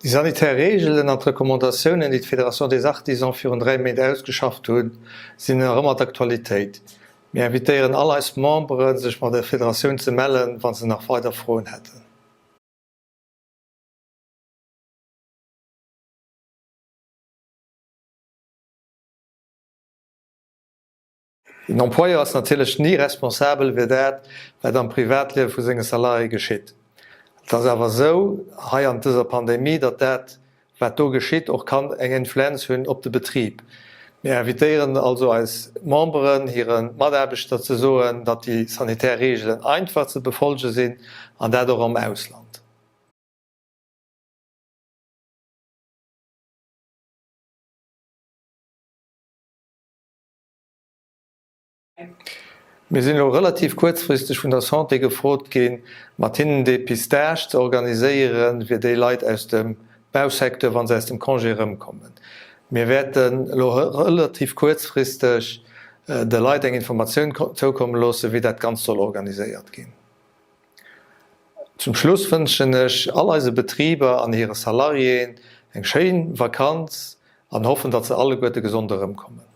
Déi sanitär Reegelen an d'Recommandatiounen, déi d'Fédération des Artisans virun 3 Méint ausgeschafft hunn, sinn nach ëmmer d'Aktualitéit. Mir invitéieren all eis Memberen, sech mat der Federatioun ze mellen, wa se nach weider Froen hätten. Den Employeur ass natierlech ni responsabel fir dat, wat am Privatliewe vu senge Salariéë geschitt. Et ass awer esou hei an dëser Pandemie, datt dat, wat do geschitt, och kann eng Influenz hunn op de Betrib. Mir invitéieren also eis Memberen, hire Mataarbechter ze soen, datt déi sanitär Reegelen einfach ze befolge sinn, an dat och am Ausland. Mir sinn elo relativ kuerzfristeg vun der Santé gefrot ginn, mat hinnen Depistage ze organiséieren, fir déi Leit aus dem Bausecteur, wa se aus dem Congé erëmkommen. Mir wäerten elo relativ kuerzfristeg de Leit eng Informatioun zoukomme loossen, wéi dat Ganzt soll organiséiert ginn. Zum Schluss wënschen ech all eise Betriber an hire Salariéen eng schéin Vakanz an hoffen, datt se alleguerte gesond erëmkommen.